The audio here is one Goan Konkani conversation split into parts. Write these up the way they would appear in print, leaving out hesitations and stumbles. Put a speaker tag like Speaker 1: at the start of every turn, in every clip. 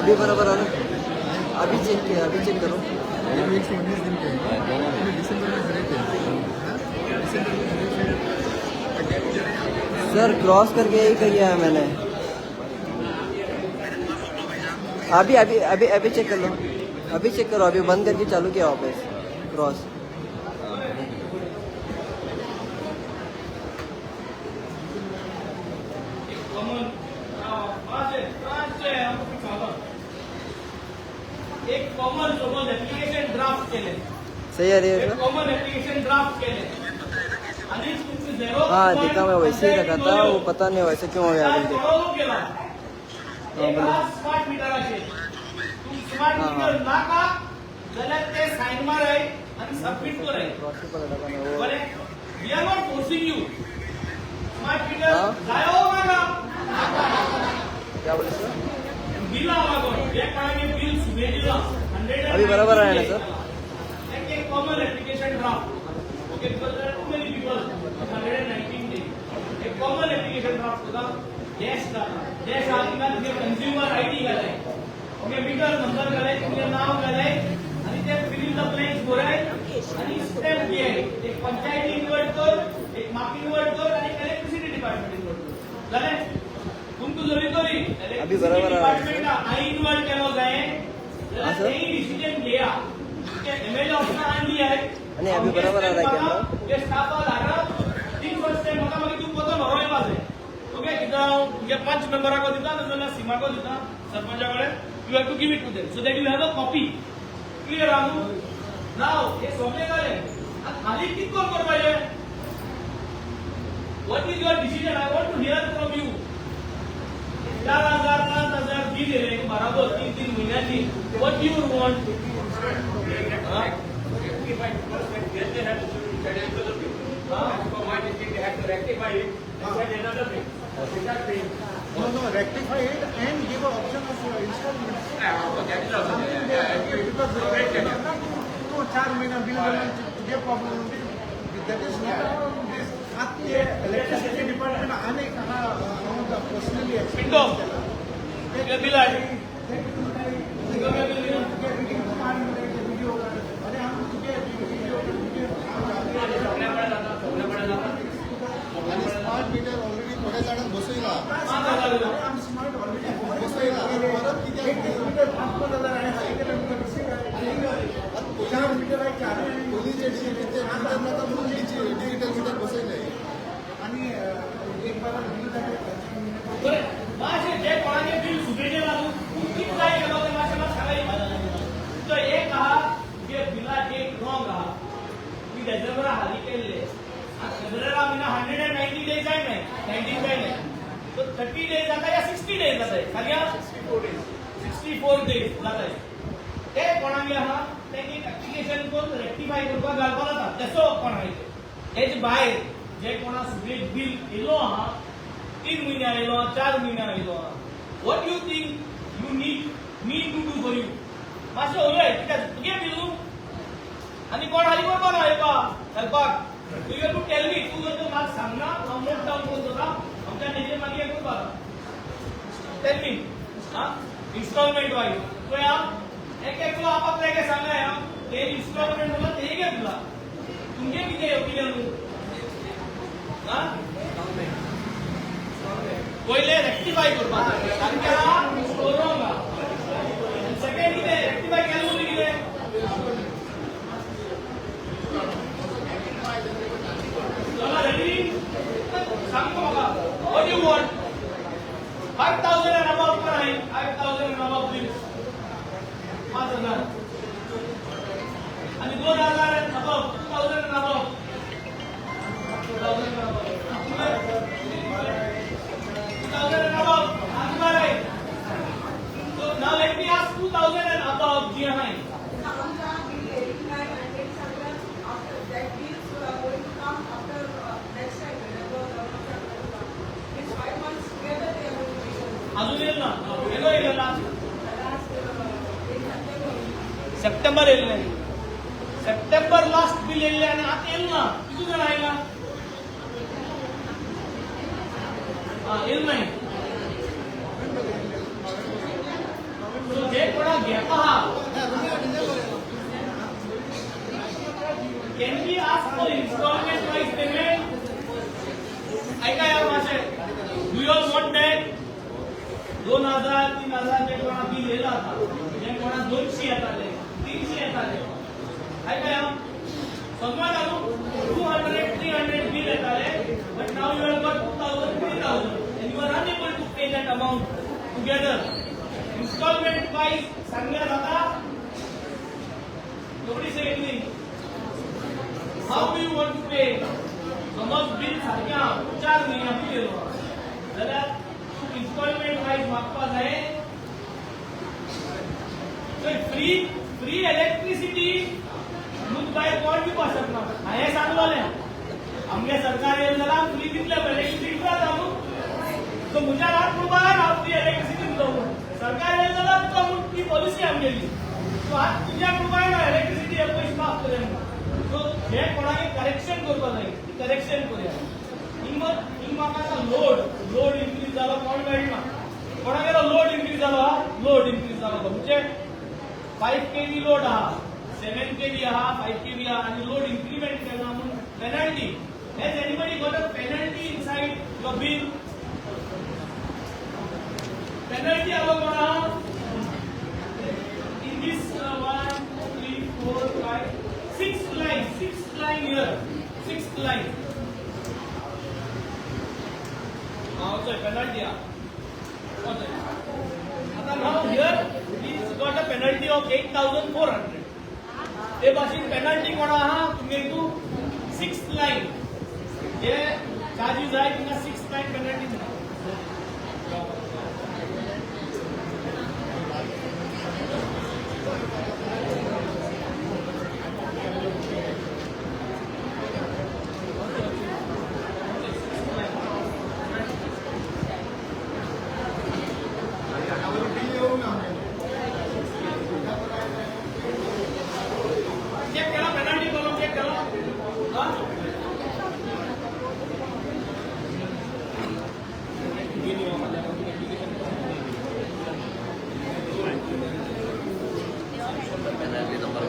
Speaker 1: अभी बराबर आ रहा? अभी चेक किया, अभी चेक करो.
Speaker 2: ये भी 119 दिन के हैं. दिसंबर में भरे थे. हाँ? दिसंबर में भरे थे.
Speaker 1: सर, क्रॉस करके यही किया है मैंने. अभी अभी अभी अभी चेक कर लो. अभी चेक करो. अभी बंद करके चालू किया वापस क्रॉस.
Speaker 3: कॉमन पांच एक कॉमन समज एप्लिकेशन ड्राफ्ट केले.
Speaker 1: सही आ रही है
Speaker 3: एक
Speaker 1: सर?
Speaker 3: कॉमन एप्लिकेशन ड्राफ्ट केले आणि तुमचे झेरो
Speaker 1: हाँ, देखा, मैं वैसे ही रखा था वो. पता नहीं वैसे क्यों हो गया बोल के.
Speaker 3: केला.
Speaker 1: हा, बोलो.
Speaker 3: स्मार्ट मिटराचेर स्मार्ट
Speaker 1: हा, हा.
Speaker 3: मिटर नाका जाल्यार ते सायन माराय आणि सबमिट कराय.
Speaker 1: क्रॉस के ऊपर लगा मैं वो.
Speaker 3: बरें, we are not forcing you. Smart meter
Speaker 1: हा?
Speaker 3: जायो नाका.
Speaker 1: क्या बोले सर?
Speaker 3: बिला मागून जे कोणागे बिल सुबे दिला 100.
Speaker 1: अभी बराबर आया ना सर?
Speaker 3: एक एक common application draft, okay? Because there are too many people. 119 days एक कॉमन एप्लिकेशन ड्राफ्ट होता. डॅश जाता, डॅश आहा तिंगा तुगे कंझ्युमर आयडी घालाय, ओके? मिटर नंबर घालाय, तुगे नाव घालाय आणि ते फिल इन the blanks बरय आणि स्टॅम्प दियाय. एक पंचायती इन्वर्ट कर, एक मापी इन्वर्ट कर आणि इलेक्ट्रिसिटी डिपार्टमेंट इन्वर्ट कर. जालें. तुमकां जरी तरी
Speaker 1: अभी बरोबर आहा.
Speaker 3: डिपार्टमेंटा हांवें इन्वर्ट केलो जाय
Speaker 1: हा, सर?
Speaker 3: जाल्यार तेय डिसिजन घेया. एमएलए ऑफिसा आणली आहे.
Speaker 1: आणि अभी बरोबर आला कॅमेरा?
Speaker 3: तुगे स्टाफा धाडा, तीन फर्स्ट टाइम म्हाका मागीर तूं पतो व्हरोन येवपा जाय, ओके? कित्याक हांव तुगे पंच मेंबराको दिता, नाजाल्यार सीमाको दिता, सरपंचा कडेन. You have to give it to them so that you have a copy. Clear आहा न्हू? नाव हे सगळें जालें, आतां हालीं कितें कोण करपाचें? What is your decision? I want to hear from you. 4,000, 5,000 bill येयलें बराबर 3 3 म्हयन्याची. What you want?
Speaker 4: Rectify first and then they have to send another bill. As for my district, they have to rectify it and send another bill. Without paying.
Speaker 2: No, rectify it and give an option of installment.
Speaker 4: Yeah, that is also there. Yeah, yeah.
Speaker 2: Because तो 4 महिना बिल तुगे problem. That is not this. आतां ते इलेक्ट्रिसिटी डिपार्टमेंट आनी हांव पर्सनली.
Speaker 3: पिंटो, तुगे बिल हाड.
Speaker 2: तुगे रिडींग काड, व्हिडिओ काड. अरे हांव तुगे व्हिडिओ तुगे.
Speaker 3: सगळे कडेन जाता.
Speaker 5: आणि स्मार्ट मीटर ऑलरेडी थोड्या जाणांक बसयला.
Speaker 3: 5,000.
Speaker 2: आम स्मार्ट ऑलरेडी
Speaker 5: बसयला, परत कित्याक?
Speaker 2: एक मीटर 5-5 हजार आहे, रिसीट आहे, चार मीटर आहे, चार.
Speaker 5: पयलीं जे ते मीटर नाका म्हणून डिजिटल मीटर बसयले.
Speaker 2: आणि एक बारा बिल जाय.
Speaker 3: बरें, मातशें जे कोणाचे बिल सुबेचे लागून तूं कितें जाय केलो तें मातशें मात सांगाय. तो एक आहा, तुगे बिला डेट रॉंग आहा. तुमी डिसेंबरा हाली केल्ले. आतां फेब्रुवारी म्हयन्या 190 डेज जाय न्हय, 19 जाय न्हय, सो 30 डेज जाता या 60 डेज जाताय. सांगया, 64 डेज, 64 डेज जाताय. ते कोणागे आहा तेंगे एक एप्लिकेशन करून रेक्टिफाय करपाक घालपाक जाता. तेसो कोणाचे तेजे भायर जे कोणा सुबेज बील येयलो आहा, 3 म्हयन्या आयलो, 4 म्हयन्या आयलो, what you think you need me to do for you? मातशें उलय, कित्याक तुगे बिल आनी कोण हाली करपा ना येवपा हेल्पाक. You have to tell me. तूं जर म्हाका सांगना, हांव नोट डावन करून दवरता. आमच्या हेजेर मागीर हें करपा. Tell me. आं, इन्स्टॉलमेंट वायज पळय. आं, एक एकलो आपापले काय सांगाय. आं, ते इन्स्टॉलमेंट म्हणल्यार ते घेतला. तुमगे कितें ओपिनियन न्हू? आं, पयले रेक्टिफाय करपाक सारकें आहा, रॉंग आहा. सेकंड कितें रेक्टिफाय केलें म्हणून कितें चला रेडी. सांग म्हाका, what you want? 5,000 and above पण आहे. 5,000 and above bills, 5,000 आणि 2,000 and above, 2,000 and above, 2,000 and above, 2,000 and above. आनी आहे. So now let me ask 2,000 and above जी आहे.
Speaker 6: आमच्या बिल 8900 सांगला. After that, bills going to come after next time whenever government are going to come. It's 5 months together they are going to be.
Speaker 3: अजून येईल ना? येलो येईल last?
Speaker 6: Last in September.
Speaker 3: September येयल्ले, सप्टेंबर लास्ट बिल येयल्ले आनी आतां येयल ना. कितू जाण आयला? हा, येयल नाही. सो जे कोणाक घेता आहा, can we ask for installment wise payment? ऐका यार मातशें, do you all want that? 2000 3000 जे कोणा बील येयला आतां, जे कोणा 200 येताले, 300 येताले, ऐका या, समजा न्हू, 200 300 बील येताले, but now you have got 2000 3000 and you are unable to pay that amount together. Instalment wise सांगल्यार जाता? Nobody say anything. How do you want to pay? समज बील सारकें आहा, 4 म्हयन्या बील येयलो जाल्यार इन्स्टॉलमेंट वायज मागपा जाय. फ्री फ्री इलेक्ट्रिसिटी न्हू बाय, कोण दिवपाक शकना. हांवें सांगलोलें, आमगे सरकार येयलें जाल्यार फ्री दितले इलेक्ट्रिसिटी जाता न्हू. सो म्हज्या हात म्हणपाक हांव फ्री इलेक्ट्रिसिटी दितलो म्हूण. सरकार येयलें जाल्यार तुका म्हूण ती पॉलिसी आमगेली. सो आतां तुज्या म्हणपाक ना इलेक्ट्रिसिटी हे पयशे माफ करया म्हूण. सो हे कोणाक करेक्शन करपाक जाय, करेक्शन करुया. हिंग हिंग म्हाका आतां लोड इन्क्रीज जालो, कोण मेळना. कोणागेलो लोड इन्क्रीज जालो हा? लोड इन्क्रीज जालो म्हणजे 5 केवी लोड आहा, 7 केवी आहा, 5 केवी आहा आनी लोड इन्क्रीमेंट केला म्हणून penalty. Has anybody got a penalty inside your bill? Penalty आलो कोणा in this one, three, four, five, sixth line, sixth line here, sixth line. Ah, sorry, penalty. Ah. Oh, sorry. आता now here he's got a penalty of 8,400. ते भाशेन पेनल्टी कोणा आहा तुमगे हितू सिक्स लायन जे चार्जीस आहाय तिंगा सिक्स लायन पेनल्टी दिता. चेक केला पेनल्टी कॉलम? चेक केला? हा,
Speaker 1: penalty number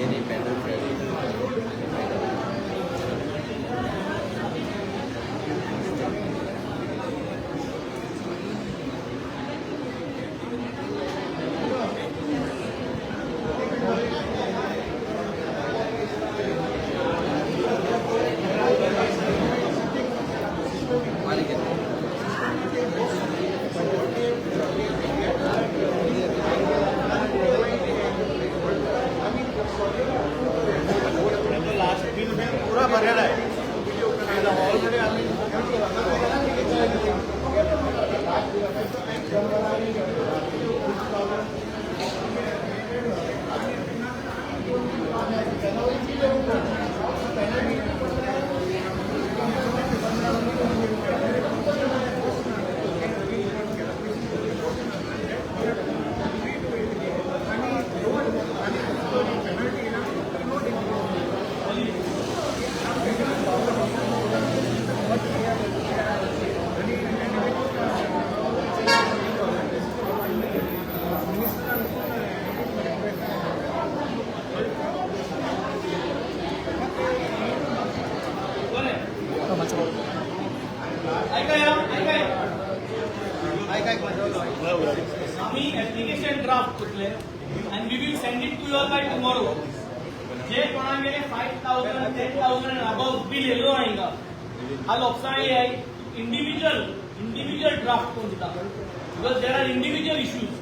Speaker 1: any penalty.
Speaker 2: Last bill पूरा भरेला आहे ऑलरेडी आम्ही.
Speaker 3: बरें, ऐका ऐका. आम्ही एप्लिकेशन ड्राफ्ट करतले and we will send it to you by tomorrow. जे कोणागेले 5,000 10,000 above bill येयलो ना हिंगा, हा लोकसाणी इंडिव्हिज्युअल इंडिव्हिज्युअल ड्राफ्ट करून दिता because there are individual issues,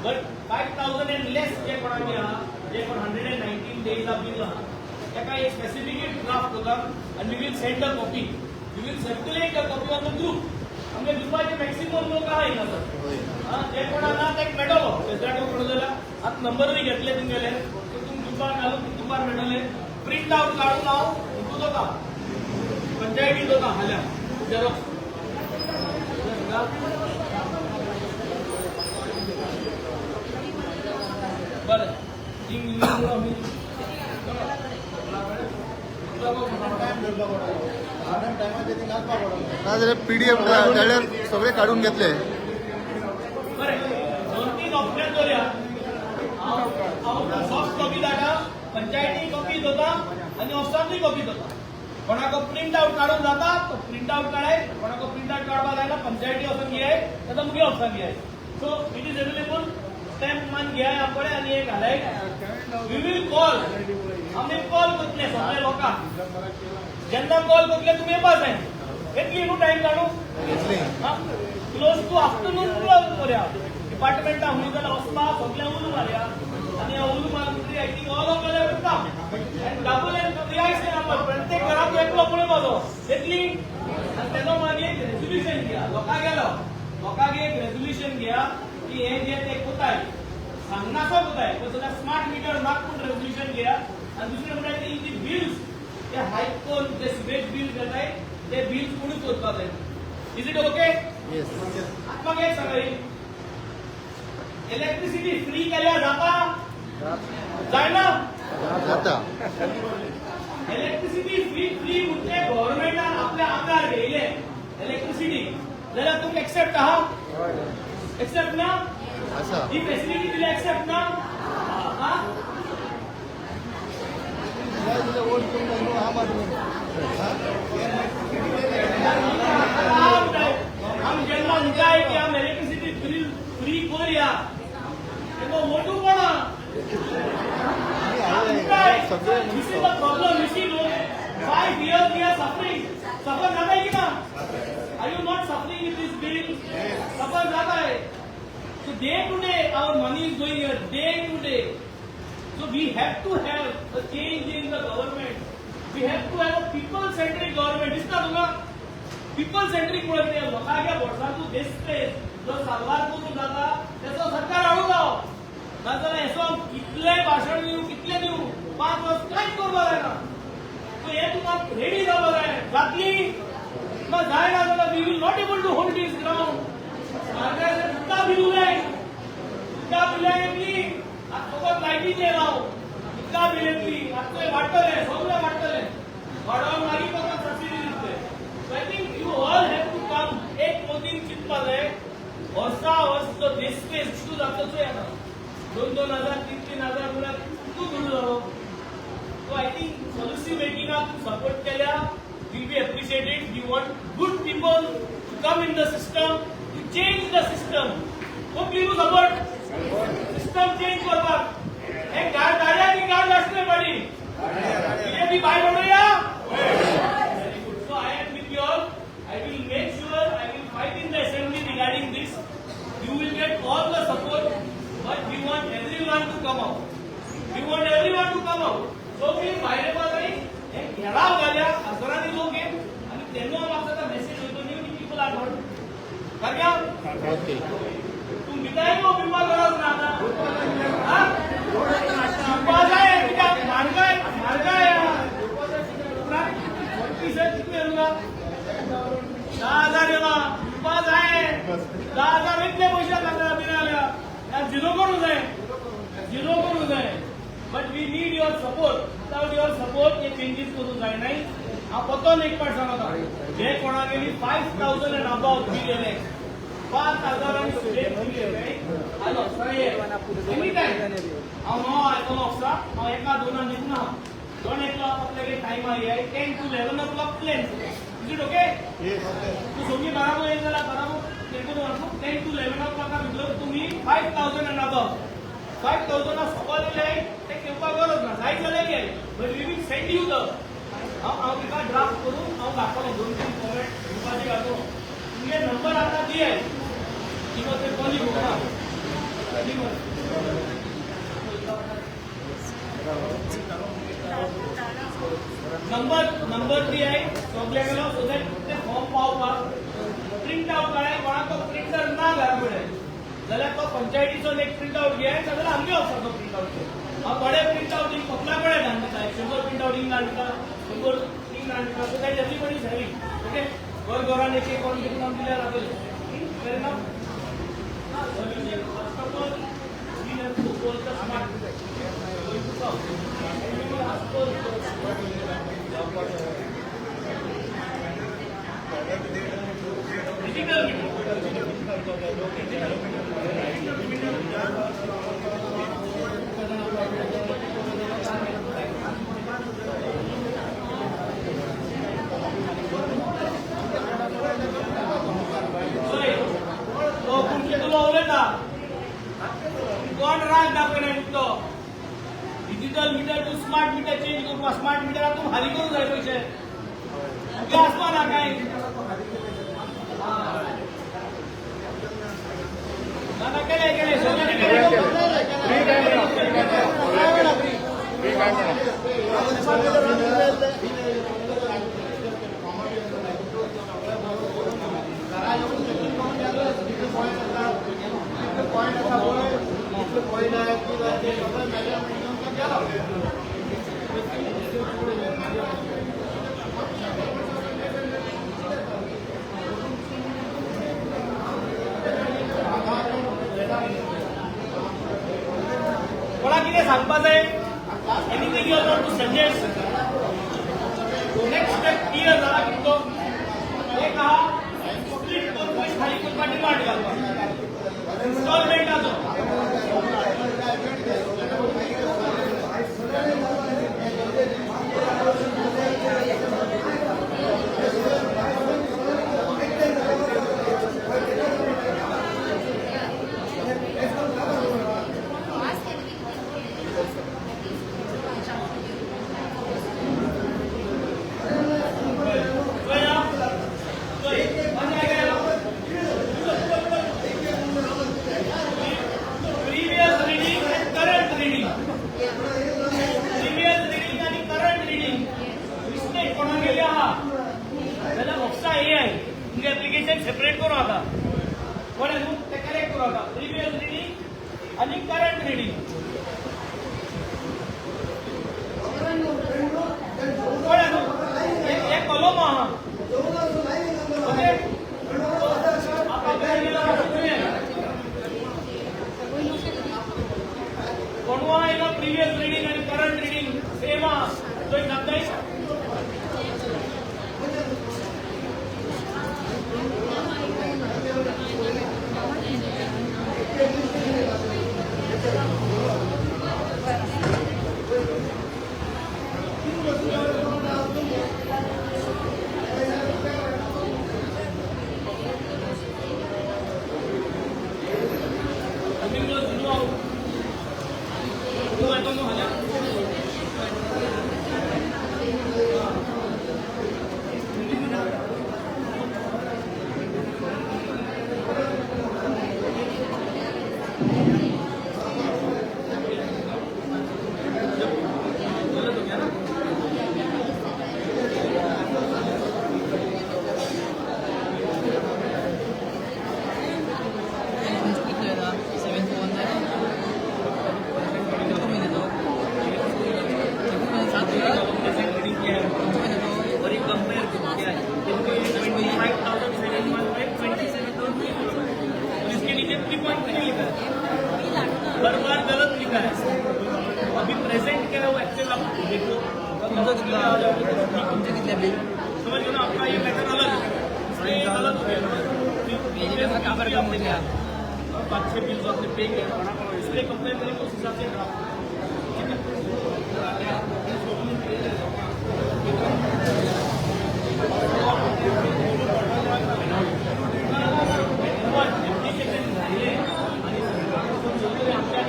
Speaker 3: but 5,000 and less जे कोणागे आहा, जे कोण 119 डेजा बील आहा, ताका एक स्पेसिफिक ड्राफ्ट करता आनी we will send a copy, we will circulate a copy on the group. आमगे ग्रुपाचे मॅक्सिमम लोक आहा हिंगासर. जे कोण आहा ताका मेळटलो प्रेसिडेंट कोण जाल्यार. आतां नंबरूय घेतले तुमगेले, तुमी ग्रुपार घालून ग्रुपार मेळटले. प्रिंट आउट काडून हांव हितून वता, पंचायतीत वता फाल्यां झेरॉक्स. बरें, आमी
Speaker 2: टायम धरपा पडटलो.
Speaker 5: ना जाल्यार पीडीएफ जाल्यार सगळे काडून घेतले.
Speaker 3: बरें, दोन तीन ऑप्शन दवरया. हांव हांव सॉफ्ट कॉपी धाडटा, पंचायती कॉपी दवरता आनी ऑफिसांतूय कॉपी दवरता. कोणाक प्रिंट आउट काडून जाता तो प्रिंट आउट काडाय, कोणाक प्रिंट आउट काडपाक जायना पंचायती वचून घेयाय, ताका मुगे ऑफिसान घेयाय. So it is available. Stamp मान घेयाय आमकडे आनी हे घालाय. We will call, आमी कॉल करतले सगळे लोकांक. जेन्ना कॉल करतले तुमी येवपा जाय. येतली न्हू टायम काडून? क्लोज टू आफ्टरनून क्लोज करया. डिपार्टमेंटा हुंय जाल्यार वचपा, सगळें उलो मारया आनी उलो मारून I think all of come and double and thrice number. प्रत्येक घरात एकलो पळोवपाचो. येतली? आनी तेजो मागीर एक रेजोल्युशन घ्या. लोकां गेलो, लोकांक एक रेजोल्युशन घ्या की हे जे ते कोताय सांगनासो कोताय पण सद्या स्मार्ट मिटर नाक पूण रेजोल्युशन घ्या. आनी दुसरें म्हणल्यार ती जी बिल्स ते हायक करून जे सिवेज बिल घेताय ते बिल्स कोणूच करपाक जाय. Is it okay? आतां म्हाका एक सांगाय, इलेक्ट्रिसिटी फ्री केल्यार जाता जायना?
Speaker 5: जाता.
Speaker 3: इलेक्ट्रिसिटी फ्री फ्री म्हणजे गव्हर्नमेंटान आपल्या आंगार घेयले इलेक्ट्रिसिटी जाल्यार तुमकां एक्सेप्ट आहा? एक्सेप्ट ना?
Speaker 5: आसा.
Speaker 3: ही फेसिलिटी दिली, एक्सेप्ट ना? हा?
Speaker 5: आम आदमी.
Speaker 3: आम जेन्ना म्हणटाय की आम इलेक्ट्रिसिटी फ्री फ्री करूया, तेन्ना वोटू कोणा? This is the problem, you see, no? 5 years we are suffering. Suffer जाता है कि ना? Are you not suffering with this bill? Suffer जाता है. So day to day our money is going here, day to day. So we have to have a change in the government. We have to have a people-centric government. दिसता तुका? People centric पळय, लोकांच्या बोल्सांतू देसपेस जो साल्वार करून जाता तेचो सरकार हाडूंक जावो. नाजाल्यार हेचो कितलें भाशण दिवं, कितलें दिवं, 5 वर्स कांयच करपाक जायना. सो हे तुका रेडी जावपाक जाय. जातली ना जायना जाल्यार we will not able to hold this ground. उदका बिल उलय, उदका बिलां येतली. आतां फकत लायटीचेर हांव, उदका बिल येतली. आतां वाडटलें, सगळें वाडटलें. वाडोवन मागीर फकत सबसिडी दितले. So I think you all have to come. एक मोदीन चिंतपा जाय. वर्सा वर्स जो देसपेस कितू जाता चोय. आतां दोन दोन हजार, तीन तीन हजार म्हळ्यार कितू दुडू जालो? So I think policy मेकिंगाक सपोर्ट केल्या will be appreciated. We want good people to come in the system to change the system. Hope you support system change करपाक. हे गाड धाड्या की गाड आसले पाडी बीजेपी भायर उडोवया. Very good. So I am with you all. I will make sure I will fight in the assembly regarding this. You will get all the support, but we want everyone to come out. We want everyone to come out. So we भायर येवपा जाय. हे घेराव घाल्या, हजारांनी लोक येत आनी तेन्ना म्हाका मेसेज वयतो न्ही, people are not. सारक्या तूं भिताय न्हू, भिवपा गरज ना आतां. हा? भिवपा जाय कित्याक म्हारगाय म्हारगाय. 40 कितले येयला? 10,000 येला. भिवपा जाय. 10,000 इतले पयशे जाता बिना झिरो करूं जाय, झिरो करूं जाय. But we need your support. Without your support hey changes करूं जाय नाही. हांव परतून एक पाट सांगता, जे कोणागेली 5,000 and above bill येयले, 5,000 आनी सुबेज बील येयले, आलो एनी टायम. हांव णव आयतलो ऑफिसाक, हांव एका दोनां न्हिदना. दोन एकलो आपल्यागे टायम आहे, 10 to 11 o'clock plan. Is it okay? तूं सोमी बराबर येयले जाल्यार बराबर तेंको 10 to 11 ओ क्लॉका भितर तुमी 5,000 and above, 5,000 सकयल येयले ते घेवपाक गरज ना. जाय जाल्यार घे, but we will send you the हांव हांव तुका ड्राफ्ट करून हांव दाखयलो, दोन तीन फॉर्मेट दिवपाचे घातलो. तुमगे नंबर आतां दियाय किंवा ते कॉलिंग होता. नंबर नंबर दियाय सगळे गेलो सो that ते फॉर्म पावपाक. प्रिंट आउट काडाय. कोणाक प्रिंटर ना घरा कडेन जाल्यार तो पंचायतीचो एक प्रिंट आउट घे, नाजाल्यार आमगे ऑफिसाचो प्रिंट आउट घे. हांव थोडे प्रिंट आउट कोपला कडेन धाडून दिता, 100 प्रिंट आउट हिंग धाडून दिता, 100 हिंग धाडून दिता, so that everybody is having. Okay, घर घरान एक एक कोण कितें नाम दिल्यार जातलें. Fair enough? Solution, first of all, we have to oppose the smart meter going to come. And we will ask for उलो उलयता कोण राग दाखयना नुकतो. Digital meter to smart meter change करपा, स्मार्ट मिटराक तूं हाली करूंक जाय पयशे, तुका आसपा ना कांय. ना ना, केलें केलें सगळ्यांनी केलें.
Speaker 5: फ्री काय म्हणा.
Speaker 2: पॉईंट आसा पळय, कितले पॉईंट आहे, कितें जाय ते सगळें मेजरमेंट घेवन तो गेलो.
Speaker 3: कोणाक कितें सांगपा जाय? Anything you want to suggest? Next step clear जाला कितलो? एक आहा स्प्लीट करून पयशे खाली करपा डिमांड घालपाक इन्स्टॉलमेंटाचो. चोय आं, चोय मातशें आयकया. Previous reading and current reading, previous reading आणि करंट रिडींग मिस्टेक कोणागेली आहा जाल्यार ऑफसा ए I तुमगे एप्लिकेशन सेपरेट करूं आतां. कोणें न्हू तें करेक्ट करूं आतां. प्रिवियस रिडींग आनी करंट रिडींग कोणें न्हू हें कॉलम आहा. ओके, आतां तुवें कोणवा आयलो, प्रिवियस रिडींग आणि करंट रिडींग सेम आहा थंय सांगताय. Domingo जुनो तूं येतो न्हू फाल्यां. गलत हो गया ना.
Speaker 1: 7 2 1 9. कितको महिन्याचो?
Speaker 3: प्रेजेंट रीडिंग क्या है और एक कंपेयर क्या है? 25,715, 27,000 और इसके नीचे 3.3 लिखा है. हर बार गलत लिखा है. अभी प्रेजेंट क्या है वो एक्चुअल आप देखो.
Speaker 1: तुमचं कितलं? तुमचं कितलें बिल?
Speaker 3: समझ लो ना, आपका ये मैटर अलग है, इसमें ये गलत हो गया.
Speaker 1: काबर?
Speaker 3: पाँच छह बिल जो आपने पे किया, इसलिए कंप्लेन करेंगे, उस हिसाब से ड्राफ्ट. ठीक है. एप्लिकेशन झाले आणि आमच्या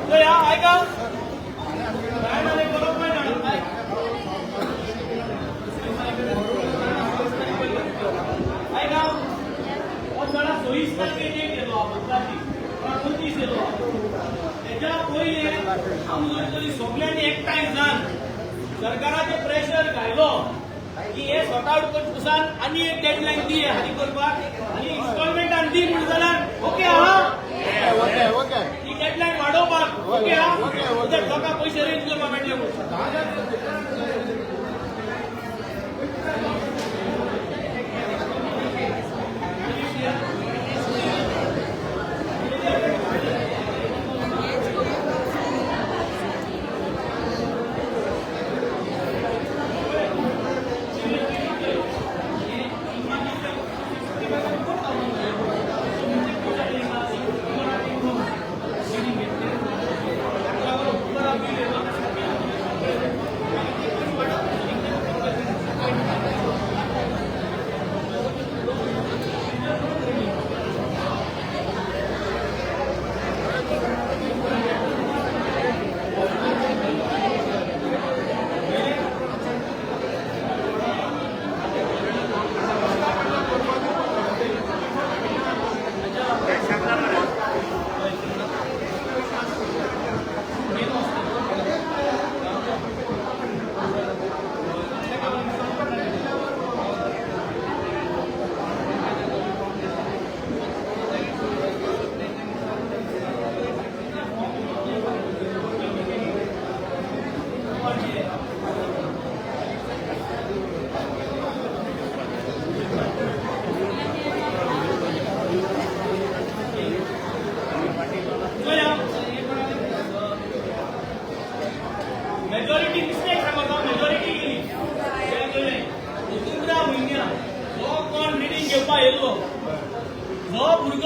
Speaker 3: तर या ऐका, काय झालं बरोबर नाही. ऐका, हो सगळा सोयीस्कर डेट येलो बदलाची, पण दीस येलो. तेच्या पयले आमी तरी सगळ्यांनी एकठांय जावन सरकाराचेर प्रेशर घायलो की हे सॉर्ट आउट करपाक आनी एक डेडलायन दी हाली करपाक आनी इन्स्टॉलमेंटान दी म्हण जाल्यार ओके आहा.
Speaker 2: Okay okay.
Speaker 3: ही डेडलायन वाडोवपाक ओके आहा, कित्याक लोकांक पयशे अरेंज करपाक मेळटले म्हणून.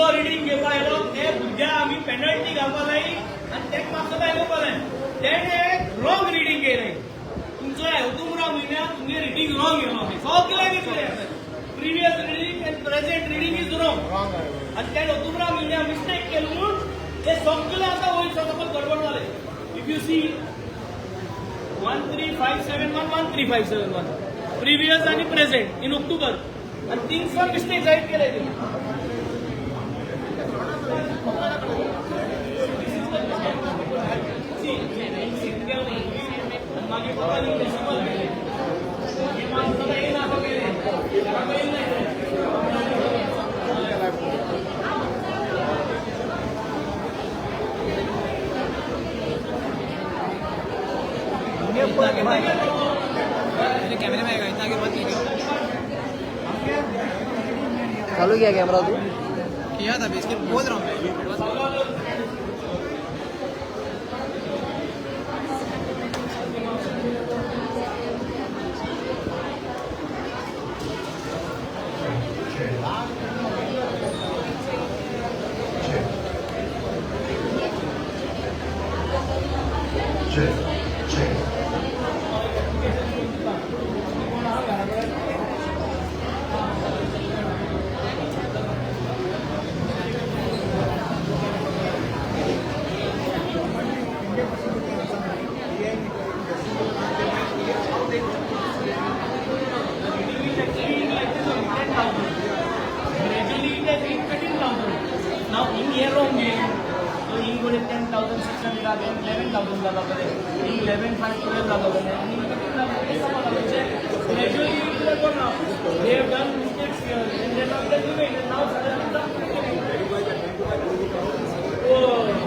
Speaker 3: झिरो रिडींग घेवपा आयलो ते भुरग्याक आमी पेनल्टी घालपा जाय आनी तेका म्हाका दाखोवपा जाय. तेणे रॉंग रिडींग केलें. तुमचो ऑक्टोबरा म्हयन्याक तुमगे रिडींग रॉंग येयलो. सगळें कितें previous reading and present reading is wrong. आनी त्या ऑक्टोबरा म्हयन्याक मिस्टेक केली म्हूण ते सगळे आतां वयर सकयल गडबड जाले. If you see 13571, 13571 previous आणि प्रेझेंट इन ऑक्टोबर आणि थिंगसर मिस्टेक जाहीर केले. मागीर डेसिमल केले. हे माणसाला येयना केले. येयना.
Speaker 7: कैमरे में आएगा, इतना आगे मत लीजिए.
Speaker 1: चालू किया कैमरा तू?
Speaker 7: किया था, इसके बोल रहा हूँ मैं.
Speaker 3: Reading is actually like this only 10,000. Gradually it has been 13,000. Now in year wrong game, so in go 10,600 then 11,000 जाता बरे. In 11,512 जाता बरे. And in 13,000 gradually it will go now. They have done mistakes here and they are not doing it. And now suddenly oh.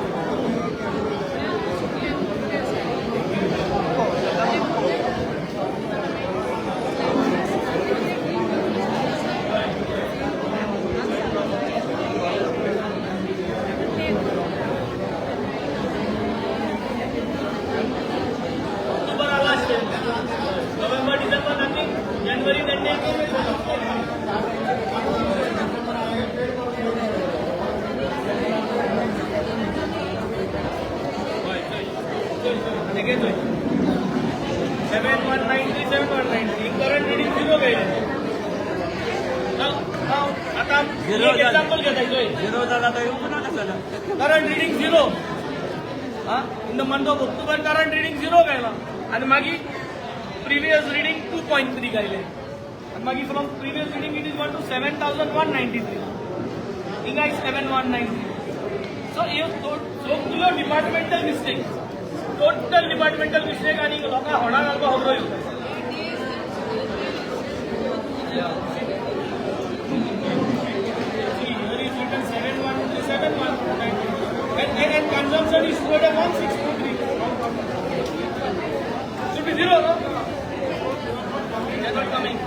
Speaker 3: October last, November, December nothing, January that day. Again 7193, 7193 current reading zero गेले. आता एक एक्झाम्पल घेता.
Speaker 4: झिरो झाला तर येऊ ना कशाला.
Speaker 3: Current reading zero in the month of October. Current reading zero गेला आणि मागीर प्रिवियस रिडींग 2.3 गायले आणि मागीर from previous reading it is 1 to 7193. हिंगा 7193. सो ह्यो सगळ्यो departmental mistake, total departmental mistake आणि लोकांक होडा घालपाक खबरो ह्यो. See, here is written 7137 and consumption is stored at 1623. Should be zero, no? They are not coming.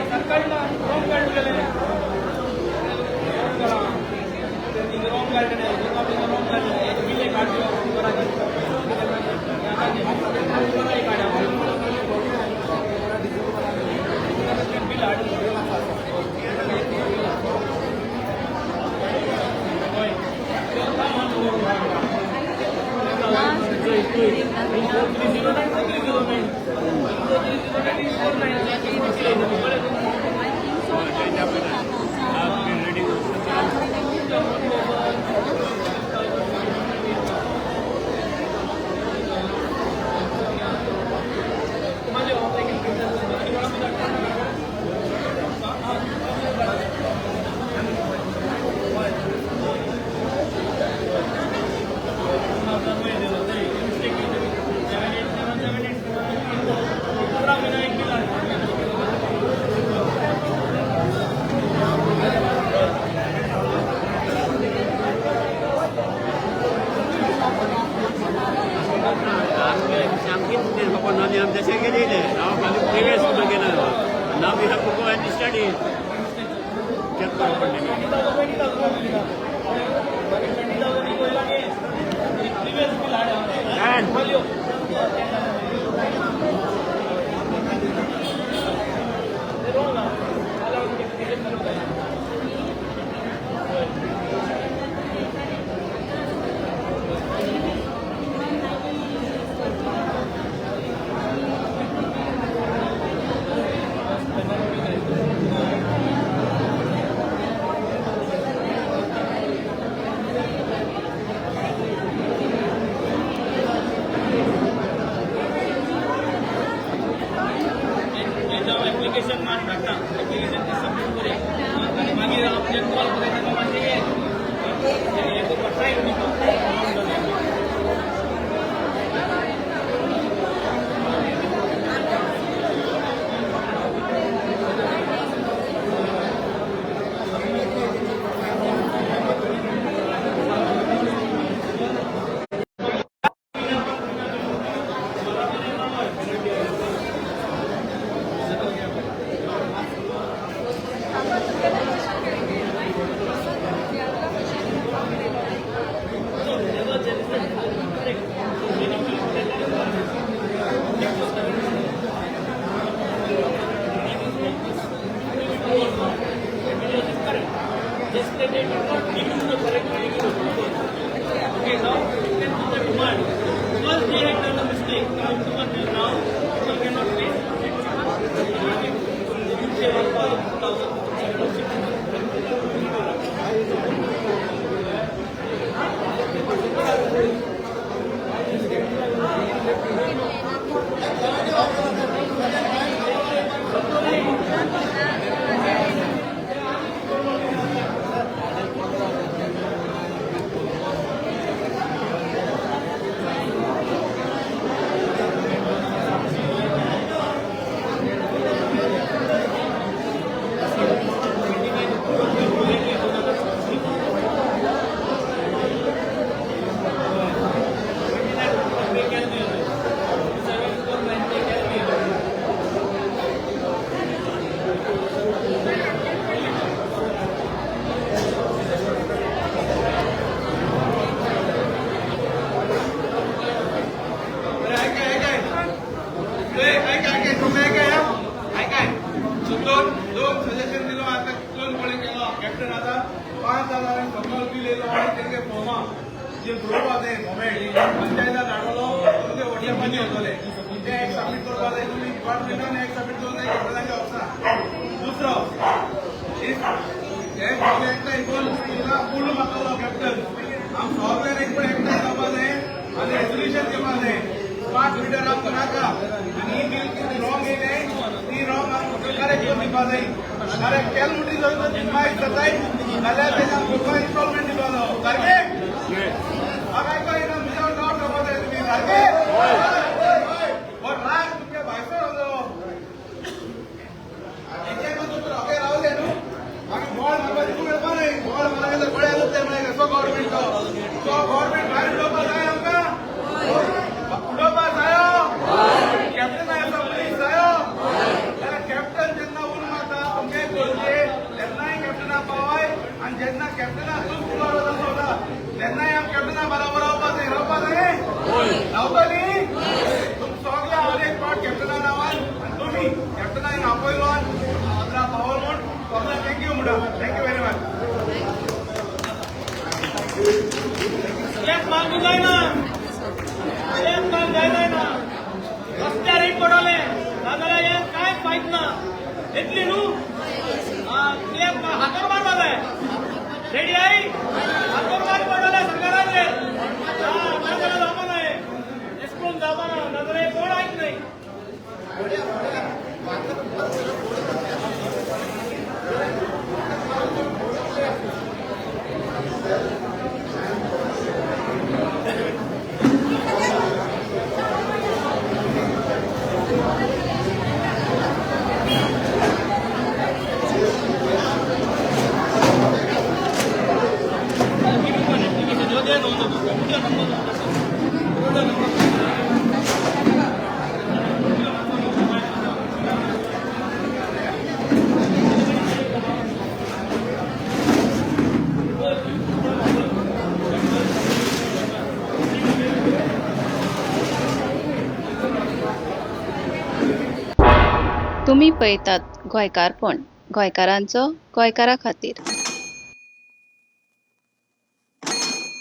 Speaker 3: सरकारी रॉंग काढून गेले. रॉंग.
Speaker 4: गाडी चेक करो पडली.
Speaker 3: एप्लिकेशन मान धाडटा, एप्लिकेशन ती सबमीट करया आनी मागीर हांव तुजें कॉल करता तेन्ना मातशें हें करपाक टायम दिता. Just that they did not give you the correct medical approval. Okay, now you can put the demand. Because they had done a mistake. Now now people cannot pay. You pay 1,000, 2,000.
Speaker 2: दोन दोन सजेशन दिलो. आता दोन कोणी केलो कॅप्टन. आता 5,000 सकयल बील येयलो आनी तेंगे फॉर्मा जे प्रूफ आसा फॉर्मेट पंचायतान धाडलो, तुमचे व्हॉट्सएपाचेर येतले. ते एक सबमीट करपा जाय तुमी डिपार्टमेंटान, एक सबमीट करूंक जाय कॅप्टनाच्या ऑफिसान. दुसरो हे सगळे एकठांय करून पूर्ण मारतलो कॅप्टन. आम सगळ्यान एक पण एकठांय जावपा जाय आनी रेजोल्युशन घेवपा जाय. स्मार्ट मिटर आमकां नाका आनी ही बील कितें रॉंग येयलें ती रॉंग आमकां करेक्ट करून दिवपा जाय. करेक्ट केल म्हणटकीर मायज जाताय जाल्यार तेजें आमकां इन्स्टॉलमेंट दिवपा जावो सारकें. हांव आयको येना, म्हज्या डावट घेवपा जाय तुमी सारकें. हो राग तुमच्या भायसर वचो रोखे रावले न्हू, मागीर बॉल मारपाक मेळपा न्हय. बॉल मारपाक बळे जातले म्हळ्यार कसो गव्हर्मेंट तो गव्हर्मेंट भायर उडोवपा जाय आमकां, उडोवपा जायो. कॅप्टन आसा पुलीस जायो जाल्यार कॅप्टन जेन्ना उर मारता तुमगे गरजे तेन्नाय कॅप्टना पावय आनी जेन्ना कॅप्टना चूक फुडार वता तेन्नाय आम कॅप्टना बरोबर रावपा जाय, रावपा जाय, रावतली तुम सगळे. हांव एक पावट कॅप्टना नांवान आनी तुमी कॅप्टनाक आपयलो आनी पावल म्हूण सगळ्यांक thank you म्हणटा. Thank you very much.
Speaker 3: एक मागूं जायना, एक काम जायना. रस्त्यार एक पडले नाजाल्यार हे कांयच फायद ना. येतली न्हू हातोर मारपा जाय. रेडी I हातोर मार पडले सरकाराचेर. नाजाल्यार जावपा ना, एश करून जावपा ना, नाजाल्यार कोण आयक न्हय.
Speaker 8: तुमी पळयतात गोंयकारपण, गोंयकारांचो गोंयकारा खातीर.